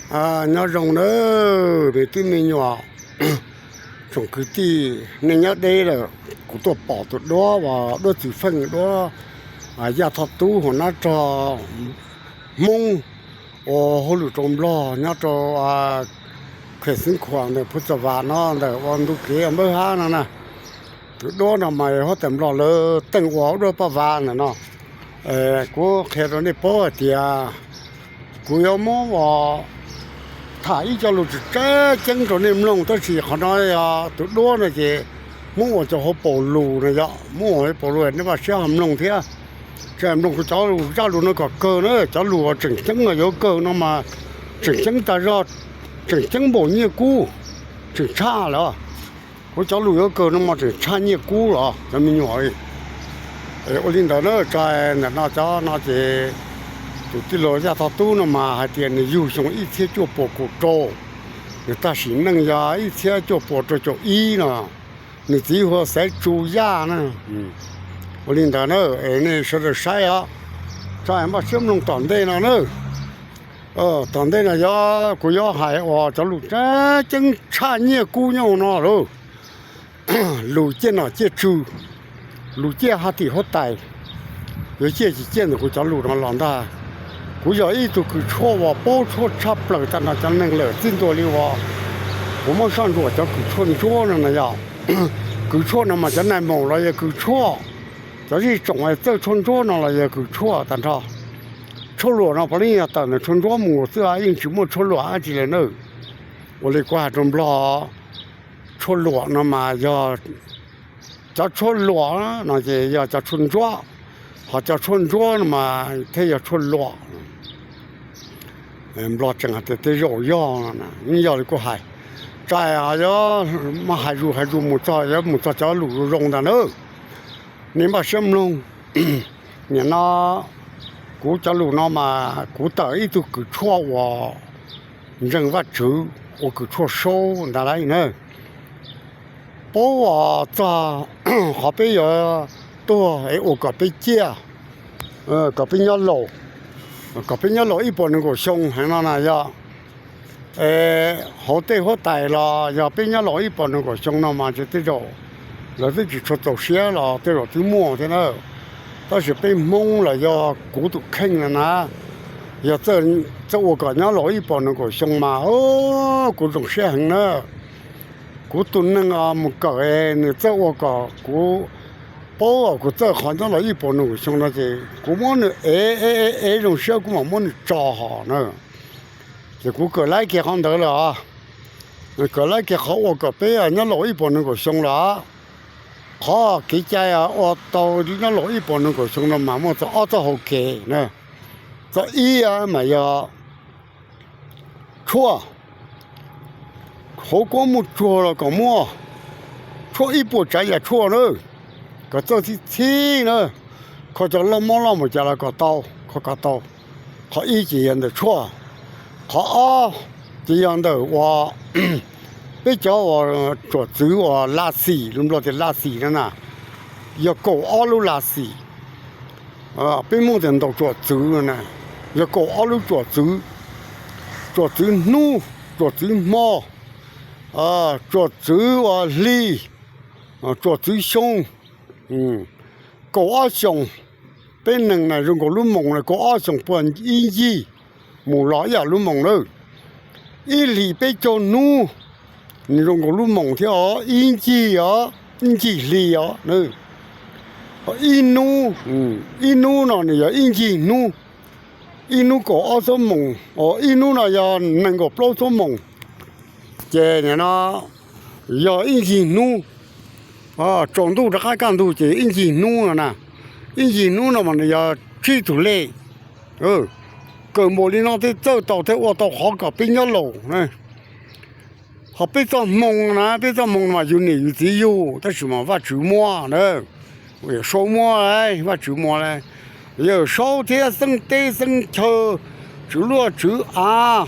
Nyob zoo nawb me tub me nyuam, tsoom kwv tij neej nyob deb lawm. Kuv tuaj pom tus duab uas duab Txwv Feej, duab Yaj Thoj Tub hauv nab rog Hmoob ua hauj lwm rau Nplog nyob rau khuem Xeev Khuam ntawm Phu Txas Vas no ntawm ua ntu kev Npawb Hab no na. Tus duab no mas huab tais Nplog lawv teej ua duab Paj Vas ntawm no. Kuv qhia rau nej paub hais tias kuv yuav muab ua tham ib co lus tseem ceeb rau nej mloog, tab sis qhov no yog tus duab no ces muab ua cov hauv paus lus no yom, muab ua hauv paus lus nej npaj siab ho mloog thiab. Tsis mloog kuv cov lus zaj lus no kom kawg na, cov lus uas tseem ceeb los yuav kawg no mas tseem ceeb tas zog, tseem ceeb npaum nyiaj kub, tseem tshaj lawm. Kuv cov lus yuav kawg no mas tseem tshaj nyiaj kub los cov me nyuam. Ua li ntawd na, tso ntawm no cov no ces tus tij laug Yaj Thoj Tub no mas hais tias nws yug xyoo ib txhiab cuaj puas kaum rau, nws tag sim neej yog ib txhiab cuaj puas rau caum ib no, nws txiv hu ua Xaiv Tsu Yaj na. Ua li ntawd na, nej sawv daws saib os, tso npaj siab mloog tom ntej no na. Tom ntej no yog kuv yuav hais uas cov lus tseeb ceeb tshaj nyiaj kub nyob hauv no lauj. Lus ciaj nom ciaj tswv, lus ciaj hab tim huab tais, yuav ciaj tsis ciaj ntawm kuv cov lus no los ntag. Kuv yog ib tug kws tshuaj uas paub tshuaj tshaj plaws tag nrho cov neeg lawm txij ntua li uas kuv muab soj ntsuam cov kws tshuaj ntsuab no na yog. Kws tshuaj no mas cov nais maum los yog kws tshuaj, cov zij tsoom txawj tshuaj ntsuab no los yog kws tshuaj tag nrho. Tshuaj luam no puav leej yog tawm ntawm tshuaj ntsuab mus xwb, yeej tsis muaj tshuaj luam dab tsi li na. Ua li kuv hais rau Nplog, tshuaj luam no mas yog, cov tshuaj luam no ces yog cov tshuaj ntsuab, ho cov tshuaj ntsuab no mas thiaj yog tshuaj luam. Nplog tseem hais tias tej zaum yog, yog li kuv hais, tsa yuav muab hais zus hais zus mus txog, yuav mus txog cov lus zoo zoo ntag na. Nej npaj siab mloog. Nim no kuv cov lus no mas kuv tawm ib tug kws tshuaj uas ntseeg Vajtswv, ua kws tshuaj saub ntag lauj na. Paub uas txog qhov peb yuav tuag es ua kom peb ciaj, kom peb nyob laus, kom peb nyob laus ib puas nees nkaum xyoo heev no na yog. Hauv tej huab tais los yog peb nyob laus ib puas nees nkaum xyoo no mas ntshe tej zaum lawv twb tsis tshua txaus siab los tej zaum twb muaj thiab na. Tab sis peb Hmoob los yog kuv tus kheej no na, yog txawj ua kom nyob laus ib puas nees nkaum xyoo mas kuv zoo siab heev na. Kuv tus neeg mus kawm nws txawj ua kom kuv paub kuv txawj qhov nyob laus ib puas nees nkaum xyoo no ces kuv muab nws ev ev ev zoo siab kuv mam muab nws tso hos na. Ces kuv kawm laib kiag qhov ntawd lawm os. Kawm laib kiag qhov ua kom peb nyob laus ib puas nees nkaum xyoo lawm. Qhov kev cai ua tau nyob laus ib puas nees nkaum xyoo no mas muaj txog ob txoj hau kev na. Txoj ib mas yog tshuaj, hauv kuab muaj tsuag los kom muaj, tshuaj ib puas tsav yam tshuaj na, kom txawj txhib txhib na, kho cov loj mob loj mus cas los kom tau, kho kom tau. Qhov ib ces yog ntawm tshuaj. Qhov ob ces yog ntawm uas peb cov uas tsuam txwv uas la xim, lus Nplog tias la xim no na, yog kaum ob lub la xim. Peb Hmoob tias ntaus tsuam txwv no na, yog kaum ob lub tsuam txwv, tsuam txwv hnub, tsuam txwv hmo, tsuam txwv uas hli, tsuam txwv xyoo, kaum ob xyoos. Peb neeg na zoo nkaus lub moos na kaum ob xyoos puag ib ncig mus los ib yam lub moos na. Ib hlis peb caug hnub, nws zoo nkaus lub moos thiab os, ib ncig os, ib ncig hli os. Ib hnub, ib hnub no nws yog ib ncig hnub, ib hnub kaum ob xuab moos, ib hnub no yog nees nkaum plaub xuab moos. Ces nim no yog ib ncig hnub, tsaus ntuj rov qab kaj ntug ces ib ncig hnub no na. Ib ncig hnub no mas nws yog tsib tug lej. Kawm npaum li no thiaj txawj tau thiab ua tau qhov kom peb nyob laus. Ho peb txoj hmoo na, peb txoj hmoo mas yus niam yus txiv yug, tab sis mas Vajtswv muab na. Yawm Saub muab, Vajtswv muab lauj. Yawm Saub thiab xeeb teb xeeb chaw, tswv luaj tswv av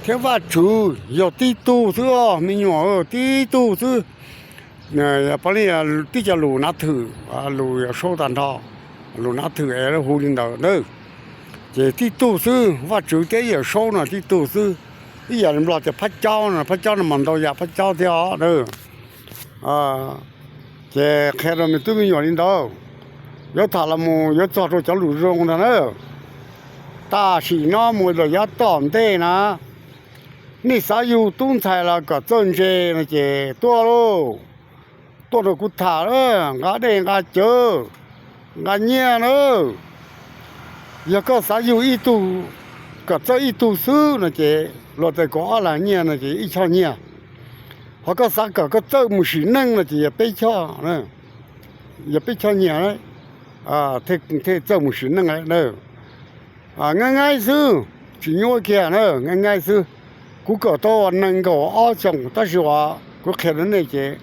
thiab Vajtswv yog tib tug xwb os me nyuam, tib tug xwb. Pab li tib co lus nav thwm, lus Yawm Saub tag nrho, lus nav thwm es lawv hu li ntawd na. Ces tib tug xwb, Vajtswv thiab Yawm Saub no tib tug xwb. Ib yam li Nplog tias phab caub no, phab caub no mas ntau yam phab caub thiab os. Ces qhia rau me tub me nyuam li ntawd, yuav tham los mus yuav txog rau cov lus zoo ntag na. Tam sim no mus los yav tom ntej na, nej xav yug tub ntxhais los kom txawj ntse no ces tuaj lauj, tuaj rau kuv tham, nqa dej nqa cawv, nqa nyiaj na. Yog koj xav yug ib tug, kom txawj ib tug xwb no ces luag tias kaum ob las nyiaj no ces ib choj nyiaj. Ho koj xav kom koj txawj mus sim neej no ces yog peb choj, yog peb choj nyiaj thiaj txawj mus sim neej na. Nyaib nyaib xwb, tsis nyuaj kiag na, nyaib nyaib xwb. Kuv kawm tau nees nkaum ob xyoos tab sis uas kuv qhia rau nej ces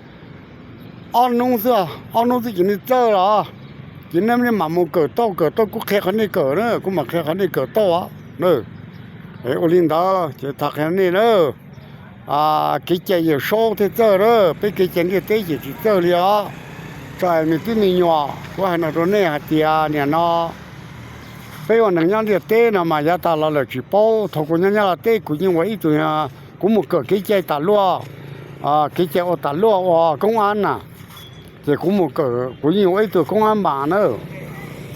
ob hnub xwb, ob hnub xwb ces nej txawj los, ces nej mam mus kawm tau, kawm tau kuv qhia qhov nej kawm na, kuv mam qhia qhov nej kawm tau. Ua li ntawd ces tham qhia nej na, kev cai Yawm Saub thiaj txawj na, peb kev cai ntiaj teb ces tsis txawj li os. Tso me tub me nyuam, kuv hais no rau nej hais tias nim no peb ua neeg nyob ntiaj teb no mas yav tas los lawm tsis paub. Thaum kuv nyob Nyab Laj teb kuv yeej ua ib tug, kuv mus kawm kev cai tas luaj, kev cai ua tas luaj ua koob ab na. Ces kuv mus kawm, kuv yeej ua ib tug koob ab npas na.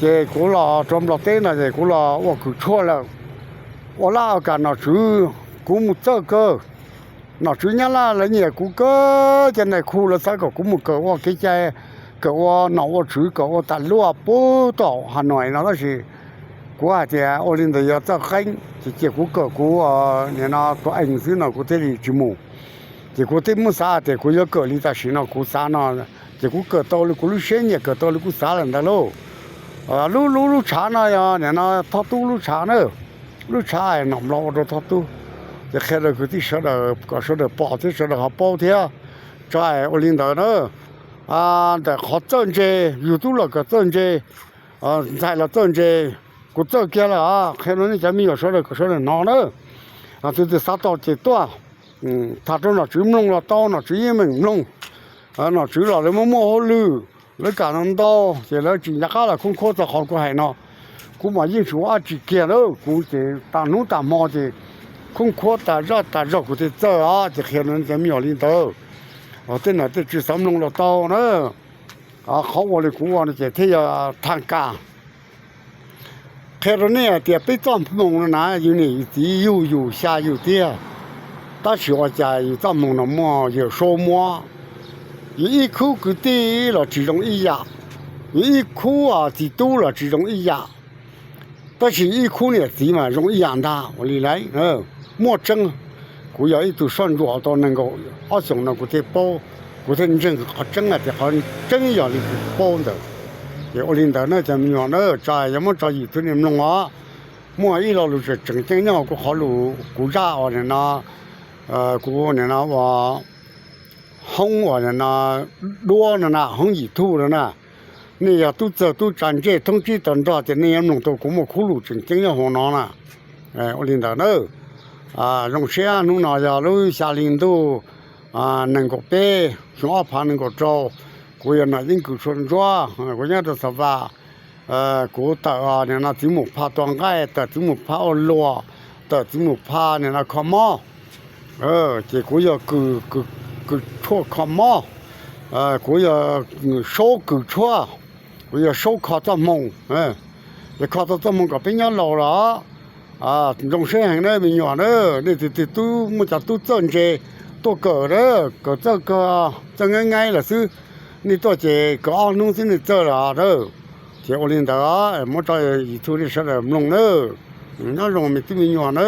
Ces kuv los rau Nplog teb no ces kuv los ua kws tshuaj lawm, ua laj ua kam nom tswv, kuv mus txawj kawg. Nom tswv Nyab Laj lawv nyiam kuv kawg, cov nais khu lawv xav kom kuv mus kawm ua kev cai, kawm ua nom ua tswv, kawm ua tas luaj puag tom Hav Nois no tab sis kuv hais tias ua li ntawd yog txawj qeeb ces cia kuv kawm kuv nim no tus ees xwb no kuv thiaj li tsis mus. Ces kuv thiaj muab xav hais tias kuv yuav kawm li tam sim no kuv xav no, ces kuv kawm tau li kuv lub siab nyiam, kawm tau li kuv xav lawm ntawd lauj. Lub lub lub tshav no yog nim no Thoj Tub lub tshav na, lub tshav nom Nplog ua rau Thoj Tub. Ces qhia rau kwv tij sawv daws kom sawv daws pom thiab sawv daws ho paub thiab. Tso ua li ntawd na, ntawm qhov txawj ntse, yug tub los kom txawj ntse, ntxhais los txawj ntse, kuv txawj kiag lawm, qhia rau nej cov me nyuam sawv daws kom sawv daws hnov na. Tus twg xav tau ces tuaj, tham rau nom tswv mloog los tau, nom tswv yeej meem mloog. Nom tswv los lawv muaj muaj hauj lwm, lawv kam ntau ntau ces lawv tsis nco qab los khoob khuab txog qhov kuv hais no. Kuv mas yeej tsis ua dab tsi kiag na, kuv ces tas hnub tas hmo ces khoob khuab tas zaj tas zog kuv thiaj txawj os. Ces qhia rau nej cov me nyuam li ntawd, tej nom tej tswv xav mloog los tau na. Qhov ua li kuv ua no ces thiaj yog tham kam qhia rau nej hais tias peb txoj hmoo no na, yus niam yus txiv yug yus xya yus tiag, tab sis ua cas yus txoj hmoo no muaj Yawm Saub muab. Yus ib khub kwv tij los tsis zoo ib yam, yus ib khub txiv tub los tsis zoo ib yam, tab sis ib khub niam txiv mas zoo ib yam ntag ua li lauj. Muaj tseeb, kuv yog ib tug soj ntsuam tau nees nkaum ob xyoos no kuv thiaj paub, kuv thiaj ntseeg qhov tseeb hais tias qhov tseeb yog li kuv paub ntawd. Ces ua li ntawd na cov me nyuam na, tso yog muab tso YouTube nej mloog os. Muaj ib lo lus tseem tseem ceeb nyob hauv kuv qhov lus kuv zaj uas nim no, kuv nim no ua hoob uas nim no duab no na, hoob YouTube no na. Nej yog tub txawg tub tsav ntsej thoob tsib taug nrog ces nej yuav mloog tau kuv muaj khub lus tseem ceeb nyob hauv no na. Ua li ntawd na, zoo siab hnub no yog lub xya hli ntuj nees nkaum peb xyoo ob phav nees nkaum rau, kuv yog Nom Yeeb Kws Tshuaj Ntsuab, kuv nyob rau Xa Vas. Kuv tawm nim no Txiv Mus Phaj tua nqaij, tawm Txiv Mus Phaj ua luam, tawm Txiv Mus Phaj nim no kho mob. Ces kuv yog kws tshuaj kho mob, kuv yog saub kws tshuaj, kuv yog saub kho txoj hmoo. Ces kho tau txoj hmoo kom peb nyob laus los. Zoo siab heev na me nyuam na, nej tus twg tub muaj cov tub txawj ntse tuaj kawm na, kawm txawj kawg, txawj nyaib nyaib lawm xwb. Nej tuaj ces kawm ob hnub xwb nej txawj lawm na. Ces ua li ntawd, muab tso YouTube nej sawv daws mloog na. Nyob zoo me tub me nyuam na.